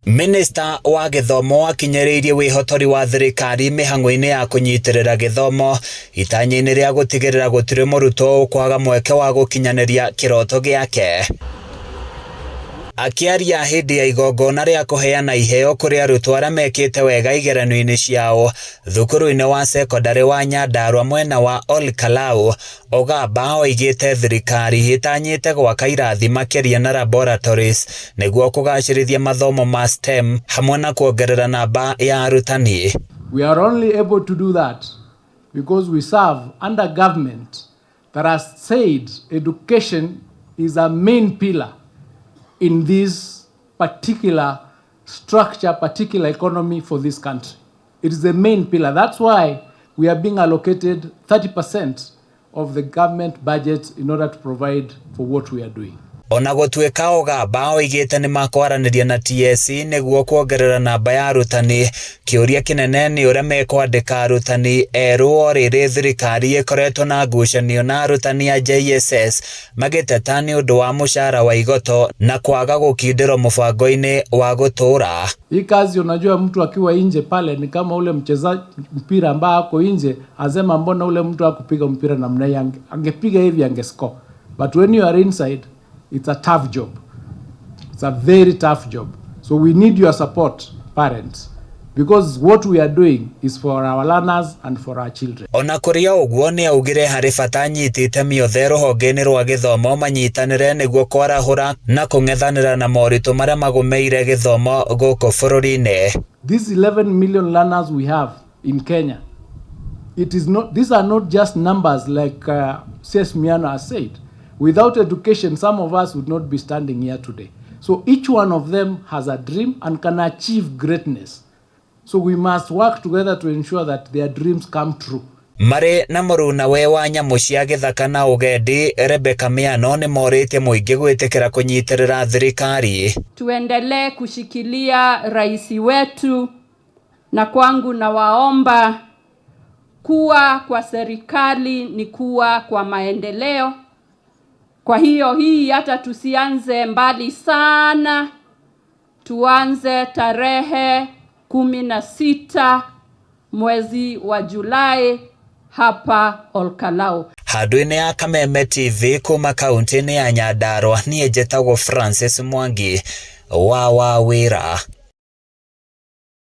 Minista wa gĩthomo akinyĩrĩirie wĩhotori wa thirikari mĩhang'o-inĩ ya kũnyitĩrĩra gĩthomo itanya-inĩ rĩa gũtigĩrĩra gũtirĩ mũrutwo ũkwaga mweke wa gũkinyanĩria kĩroto gĩake. Akĩaria hĩndĩ ya igongona rĩa kũheana iheo kũrĩ arutwo arĩa mekĩte wega igeranio-inĩ ciao thukuru-inĩ wa cekondarĩ wa Nyandarua mwena wa Ol Kalou, Ogamba oigĩte thirikari ĩtanyĩte gwaka irathi makĩria na laboratories nĩguo kũgacĩrithia mathomo ma STEM hamwe na kuongerera namba ya arutani. We are only able to do that because we serve under government that has said education is a main pillar in this particular structure, particular economy for this country. It is the main pillar. That's why we are being allocated 30% of the government budget in order to provide for what we are doing. Ona gũtuĩka Ogamba oigĩte nĩ makwaranĩria na TSC nĩguo kuongerera namba ya arutani, kĩũria kĩnene nĩ ũrĩa mekwandĩka arutani erũ o rĩrĩ thirikari ĩkoretwo na ngucanio na arutani a JSS magĩteta nĩ ũndũ wa mũcara wa igoto na kwaga gũkindĩrwo mũbango-inĩ wa gũtũũra. Hii kazi unajua, mtu akiwa nje pale ni kama ule mchezaji mpira ambaye ako nje asema mbona ule mtu akupiga mpira namna hii, angepiga hivi angescore. But when you are inside, it's a tough job. It's a very tough job. So we need your support, parents, because what we are doing is for our learners and for our children. Ona kũrĩ o ũguo nĩ augire harĩ bata anyiti itemi othe rũhonge-inĩ rwa gĩthomo manyitanĩre nĩguo kwarahũra na kũng'ethanĩra na moritũ marĩa magũmĩire gĩthomo gũkũ bũrũri-inĩ. These 11 million learners we have in Kenya, it is not, these are not just numbers like CS Miano has said. Without education, some of us would not be standing here today. So each one of them has a dream and can achieve greatness. So we must work together to ensure that their dreams come true. Marĩ na mũrunawe wa nyamũ cia gĩthaka na ũgendi Rebecca Miano nĩ morĩtie mũingĩ gwĩtĩkĩra kũnyitĩrĩra thirikari. Tuendelee kushikilia rais wetu, na kwangu nawaomba kuwa kwa serikali ni kuwa kwa maendeleo. Kwa hiyo hii hata tusianze mbali sana, tuanze tarehe 16 mwezi wa Julai hapa Olkalou. Handũ-inĩ ya Kameme TV kuma kaunti-inĩ ya Nyandarua niĩ njĩtagwo Francis Mwangi wa Wawĩra.